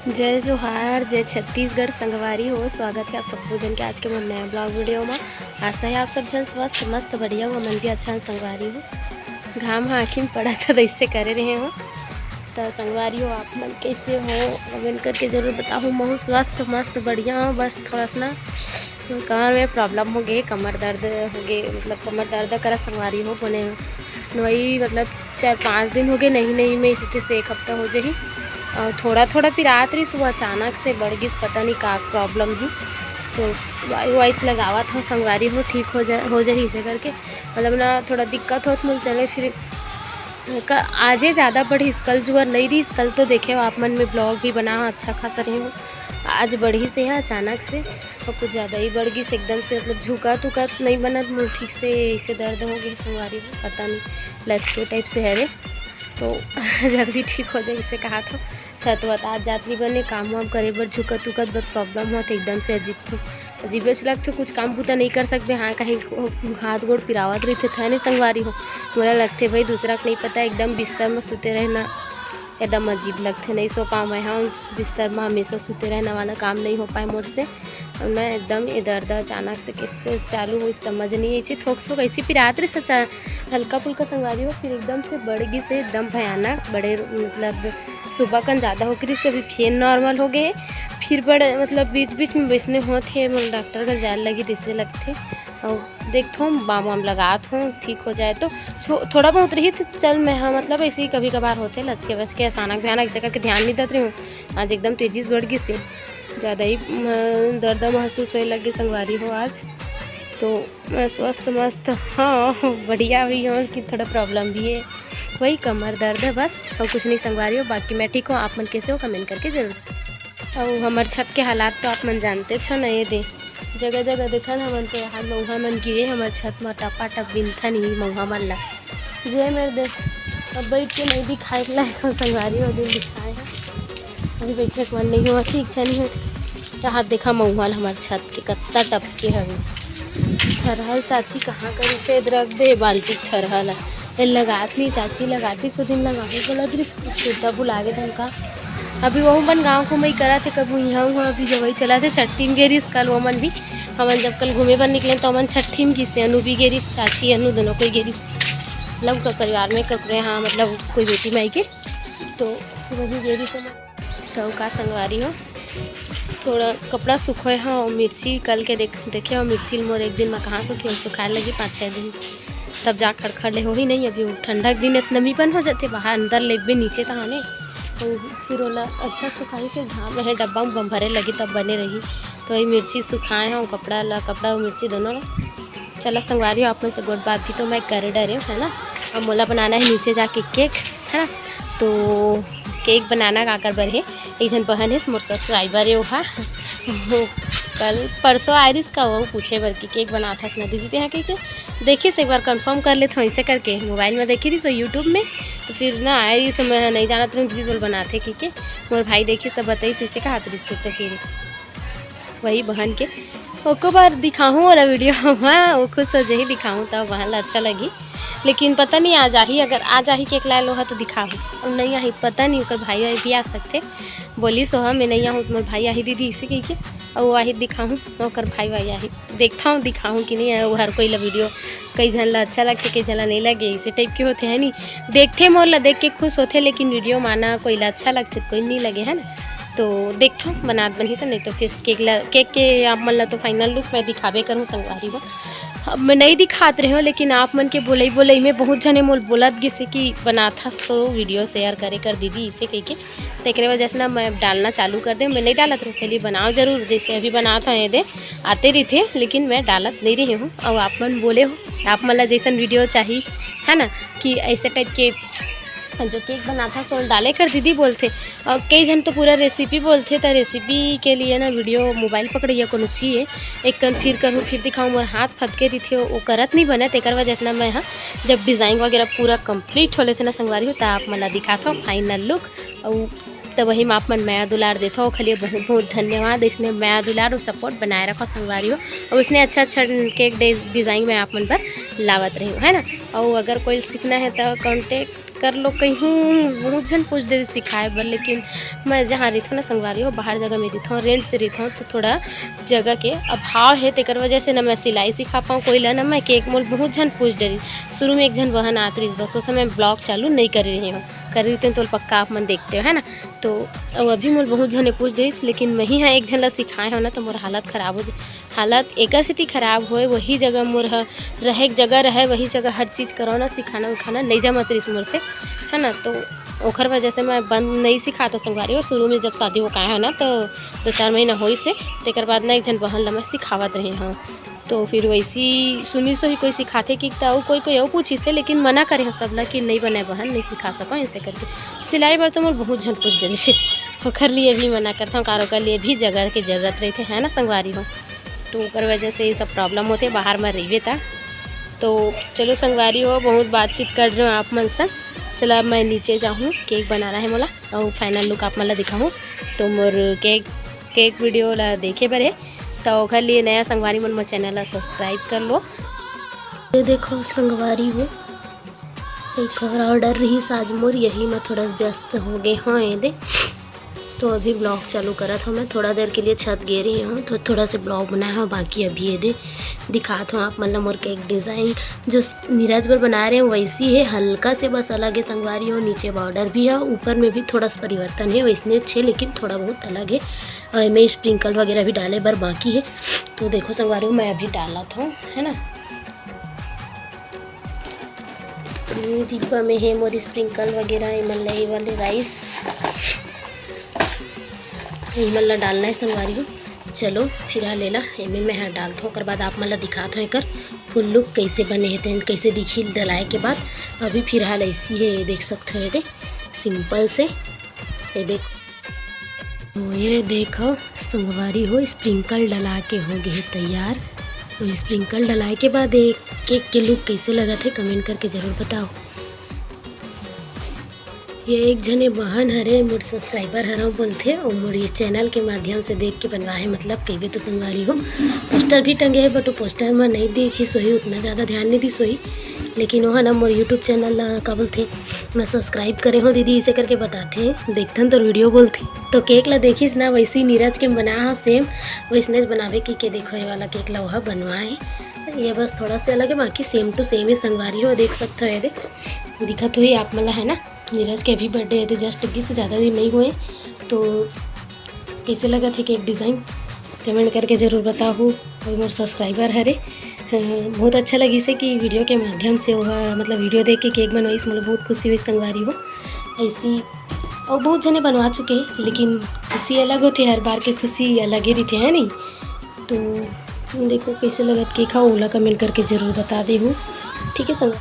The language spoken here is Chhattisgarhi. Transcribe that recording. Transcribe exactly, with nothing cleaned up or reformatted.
जय जोहार, जय छत्तीसगढ़ संगवारी हो। स्वागत है आप सबो जन के आज के मोर नया ब्लॉग वीडियो में। आशा है आप सब जन स्वस्थ, मस्त, बढ़िया हो। हमन भी अच्छा हन संगवारी हो। घाम ह आँखी में पड़त हे, तइसे करे रहे हो। त संगवारी हो, आप मन कैसे हो, कमेंट करके जरूर बताओ। महू स्वस्थ, मस्त, बढ़िया हो। बस थोड़ा सा ना कमर में प्रॉब्लम हो गए, कमर दर्द हो गए, मतलब कमर दर्द करा संगवारी हो। बने नोई मतलब चार पाँच दिन हो गए, नहीं नहीं में इसी से एक हफ्ता हो जाही। और थोड़ा थोड़ा पिरात रही सुबह, अचानक से बढ़ गई, पता नहीं का प्रॉब्लम ही। तो वाई वाई लगावत हो संगवारी हो, ठीक हो जा, हो जाही इसे करके। मतलब ना थोड़ा दिक्कत होत मुल चले फिर का, आजे ज़्यादा बढ़िस, कल जुआ नहीं रही। कल तो देखे हो आप मन में ब्लॉग भी बना, अच्छा खासा रहे हो। आज बढ़िस हे अचानक से, और कुछ ज़्यादा ही बढ़ गई एकदम से, मतलब झुकत उकत नहीं बनत मुल ठीक से, इसे दर्द हो गई संगवारी हो, पता नहीं लचके टाइप से है रे। तो जल्दी ठीक हो जाए इसे कहा था। छत वत आज जात नहीं बने, काम वाम करे बर, झुकत उकत बर प्रॉब्लम होत एकदम से, अजीब से, अजीबे से लगथे। कुछ काम बूता नहीं कर सकबे। हाँ, कहीं हाथ गोड़ पिरावत रहिथे, थे नहीं संगवारी हो। मोला लगथे भाई दूसरा के नहीं पता, एकदम बिस्तर में सुते रहना एकदम अजीब लगथे, नहीं सो पाऊँ मैं। हाँ, बिस्तर में हमेशा सुते रहना वाला काम नहीं हो पाए मोर से। और मैं एकदम ये दर्द अचानक से कैसे चालू हुई समझ नहीं आई। थोक थोक ऐसी पिरात रही सचा, हल्का फुल्का संगवारी हो, फिर एकदम से बढ़ गई से एकदम भयानक, बड़े मतलब सुबह कन ज़्यादा हो गई से, अभी फिर नॉर्मल हो गए। फिर बड़े मतलब बीच बीच में वैसने होत हे, मतलब डॉक्टर का जाए लगी तैसे लगथे। और देखथों बाम वाम लगात हों, ठीक हो जाए तो। थो-, थोड़ा बहुत रही तो चल मैं, हाँ, मतलब ऐसे ही कभी कभार होथे लचके वचके, अचानक भयानक ऐसे करके ध्यान नहीं देत रही हूँ। आज एकदम तेजी से बढ़ गई से, ज़्यादा ही म, दर्द महसूस होए लगे संगवारी हो आज। तो मैं स्वस्थ मस्त, हाँ, बढ़िया भी हूँ, लेकिन थोड़ा प्रॉब्लम भी है, वही कमर दर्द है बस, और कुछ नहीं संगवारी हो। बाकी मैं ठीक हूँ, आप मन कैसे हो कमेंट करके जरूर। और हमार छत के हालात तो आप मन जानते छो ना, ये दे जगह जगह देखन हमन तो यहाँ मऊहा मन गिरे हमार छत में, टपा टप बिनथन ही मऊहा मन ला। जे मेरे दे अब बैठ के नहीं दिखाए के लायक हम संगवारी हो दिन दिखाए हैं। अभी बैठे के मन नहीं होती, इच्छा नहीं होती। तो हाथ देखा मऊहा ल हमार छत के कत्ता टपके हवे। थरहल चाची कहाँ करी से रख दे बाल्टी थरहल है। ए लगात नहीं चाची, लगाती तो दिन लगाहूँ बोला दृश्य छूटा भुला गे धमका। अभी वहू मन गाँव घूमई करा थे, कभू यहाँ हुआ, अभी जब वही चला थे छठी में गेरिस कल वो मन भी। हमन जब कल घूमे बर निकले तो हमन छठी में गिसे, अनु भी गेरिस, चाची अनु दोनों कोई गेरिस। मतलब क-, परिवार में ककरे हाँ, मतलब कोई बेटी माई के, तो वही गेरिस हमन। तो का संगवारी हो, थोड़ा कपड़ा सुखोए हाँ, और मिर्ची कल के देख, देखे हो मिर्ची ल मोर एक दिन में कहाँ सुखी, सुखाए लगी पाँच छः दिन, तब जा खड़खड़ ले होही नहीं। अभी वो ठंडा के दिन इतना नमीपन हो जाते, बाहर अंदर लेगबे नीचे तहाने, तो फिर ओला अच्छा सुखाई के घाम रहे डब्बा में बम भरे लगी तब बने रही। तो ये मिर्ची सुखाए हैं, कपड़ा ला, कपड़ा और मिर्ची दोनों ला। चला संगवारी हो, आप में से गोठ बात भी तो मैं कर डरे हूँ, है ना। अब मोला बनाना है नीचे जाके केक, है ना। तो केक बनाना काकर बर हे, एक झन बहन हे मोर सब्सक्राइबर हे, ओहा कल परसों आए रिस का वो पूछे बर कि केक बनात हस ना दीदी तेहा कहिके। देखिस एक बार कंफर्म कर लेत हूँ, ऐसे करके मोबाइल में देखी रिस वो यूट्यूब में, तो फिर ना आए रिस, मैं नहीं जानत रहूँ दीदी बोल बनाथे कहिके। मोर भाई देखिस तो बताइस, ऐसे कहा रिस तो फिर वही बहन के ओको बार दिखाहूँ वाला वीडियो। हाँ, वो खुश हो जाही, दिखाहूँ तब बहन ला अच्छा लगी। लेकिन पता नहीं आ जाही, अगर आ जाही केक लाए लोहा तो दिखाहूँ, और नहीं आही पता नहीं, ओकर भाई वाई भी आ सकथे। बोली सो हाँ, मैं नहीं आहूँ, मोर भाई आही दीदी इसे कहिके, और वो आही दिखाहूँ, ओकर भाई वाई आही, देखता हूँ दिखाहूँ कि नहीं आए। वो हर कोई ला वीडियो कई झन ला अच्छा लगथे, कई झन ला नहीं लगे, इसे टाइप के होथे है नहीं। देखथे मोर ला देख के खुश होथे, लेकिन वीडियो माना कोई ला अच्छा लगथे, कोई नहीं लगे, है ना। तो देखथों बनात बनही त, नहीं तो फिर केक ला, केक के आप मन ला तो फाइनल लुक मैं दिखाबे करूँ संगवारी हो। अब मैं नहीं दिखात रहे हो, लेकिन आप मन के बोलई बोलई में बहुत झने मोल बोलत गिसे कि बनात हस तो वीडियो शेयर करे कर दीदी इसे कहिके। तो एकरे वजह से ना मैं डालना चालू कर दे, मैं नहीं डालत रहे, पहले बनाओ जरूर, जैसे अभी बनात हूँ ये दे आते रहिथे, लेकिन मैं डालत नहीं रही हूँ। और आप मन बोले हो, आप मन ला जैसन वीडियो चाही, है ना, कि ऐसे टाइप के जो केक बनात हस ओला डाले कर दीदी बोलथे। और कई झन तो पूरा रेसिपी बोलथे, त रेसिपी के लिए ना वीडियो मोबाइल पकड़इया कोनो चाहिए। एक कन फिर करूँ, फिर दिखाऊँ, मोर हाथ फटके रहिथे, वो करत नहीं बने, तेकर वजह से ना मैं हाँ जब डिज़ाइन वगैरह पूरा कंप्लीट हो लेथे ना संगवारी हो, त आप मन ला दिखात हूँ फाइनल लुक। और तब वही में आप मन मया दुलार देथो, ओखर लिए बहुत बहुत धन्यवाद। इसने मया दुलार और सपोर्ट बनाए रखो संगवारी हो, और उसने अच्छा अच्छा केक डे-, डिज़ाइन में आप मन पर लावत रही हूँ, है ना। और अगर कोई सीखना है तो कॉन्टेक्ट कर लो कहीं हूँ। बहुत झन पूछ दे सिखाए बर, लेकिन मैं जहाँ रहिथों ना संगवारी हो, बाहर जगह में रहिथों, रेंट से रहिथों, तो थोड़ा जगह के अभाव है, तेकर वजह से ना मैं सिलाई सिखा पाऊँ कोई ला ना मैं केक। मोल बहुत झन पूछ दे रही, शुरू में एक झन बहन आत रही, बस वो समय ब्लॉग चालू नहीं कर रही हूँ, कर रही तो पक्का आप मन देखते हो, है ना। तो अब अभी मोल बहुत झने पूछ दे, लेकिन मैं ही हाँ एक झन ला सिखाए हो ना, तो मोर हालत खराब हो जाए। हालत एकर सेती खराब होए, वही जगह मोर ह रहे के जगह रहे, वही जगह हर चीज़ करो ना, सिखाना उखाना नहीं जमत रहिस मोर से, है ना। तो ओखर वजह से मैं बंद नहीं सिखात हो संगवारी हो। शुरू में जब शादी हो का है ना, तो दो चार महीना होइस हे, तेकर बाद ना एक झन बहन ला मैं सिखावत रहे हूँ। तो फिर वैसी सुनी सो ही कोई सिखाथे कि, तो कोई कोई अउ पूछिस हे, लेकिन मना करे हो सबला कि नहीं बने बहन, नहीं सिखा सको ऐसे करके। सिलाई बर तो मोर बहुत झन पूछ देने से, ओखर लिए भी मना करता हूँ, कार ओकर लिए भी जगह के जरूरत रहते है ना संगवारी हो। तो ओकर वजह से ये सब प्रॉब्लम होते बाहर में रहिबे ता। तो चलो संगवारी हो, बहुत बातचीत कर रहे हो आप मन से। चला, अब मैं नीचे जाहूँ, केक बनाना है मोला, और फाइनल लुक आप मन ला दिखाहूँ। तो मोर केक, केक वीडियो ला देखे बर है, तो ओखर लिए नया संगवारी मन मोर चैनल ला सब्सक्राइब कर लो। ये देखो संगवारी हो, एक और ऑर्डर रहिस आज मोर, यही में थोड़ा व्यस्त हो गए हाँ ये दे। तो अभी ब्लॉग चालू करत हूँ मैं, थोड़ा देर के लिए छत गे रही हूँ, तो थोड़ा से ब्लॉग बनाया हूँ, बाकी अभी ये दे दिखात हूँ आप मन ला मोर केक डिज़ाइन जो नीरज बर बना रहे हैं वैसी है, हल्का से बस अलग है संगवारी हो। नीचे बॉर्डर भी है, ऊपर में भी थोड़ा सा परिवर्तन है, वैसने छे लेकिन थोड़ा बहुत अलग है। और मैं स्प्रिंकल वगैरह भी डाले बर बाकी है। तो देखो संगवारी हो, मैं अभी डालत हूँ, है ना। ये डिब्बा में है मोर स्प्रिंकल वगैरह, ये मन ला ये वाले राइस, ये मन ला डालना है संगवारी हो। चलो फिलहाल एला एमे मैं हा डालत हूँ, ओकर बाद आप मन ला दिखात हूँ एकर फुल लुक कैसे बने हे, तेन कैसे दिखी डलाए के बाद। अभी फिलहाल ऐसी है, ये देख सकते हो, ये दे सिंपल से, ये देख। तो ये देखो संगवारी हो, स्प्रिंकल डला के हो गए तैयार। तो स्प्रिंकल डलाए के बाद एक केक के लुक कैसे लगत है, कमेंट करके जरूर बताओ। ये एक झने बहन हरे, मोर सब्सक्राइबर हरव बोलथे, और मोर ये चैनल के माध्यम से देख के बनवा है, मतलब कहिबे तो संगवारी हो। पोस्टर भी टंगे है, but वो पोस्टर में नहीं देखी सोही, उतना ज़्यादा ध्यान नहीं दी सोही, लेकिन वो है ना मोर यूट्यूब चैनल ला का बोलथे, मैं सब्सक्राइब करे हो दीदी, इसे करके बताथे, देखथन तोर वीडियो बोलथे। तो केक ला देखिस ना, वैसे ही नीरज के बना हा सेम, वैसने बनावे की के देखो ये वाला केक ला वह बनवाए। ये बस थोड़ा सा अलग है, बाकी सेम टू सेम ही संगवारी हो, देख सकते हो, ये दे दिखत हुई आप मला है ना। नीरज के अभी बर्थडे है, तो जस्ट गिस, ज़्यादा दिन नहीं हुए। तो कैसे लगत है केक डिज़ाइन, कमेंट करके ज़रूर बताहू। और मोर सब्सक्राइबर हरे, अ, बहुत अच्छा लगिस हे कि वीडियो के माध्यम से ओहा, मतलब वीडियो देख के केक बनवाइस, मोला बहुत खुशी हुई संगवारी हो। ऐसी और बहुत जने बनवा चुके हैं, लेकिन खुशी अलग होती है, हर बार की खुशी अलग ही रहती है, नहीं? तो देखो कैसे लगत केक हा, ओला कमेंट करके ज़रूर बता दे हूँ, ठीक है संग।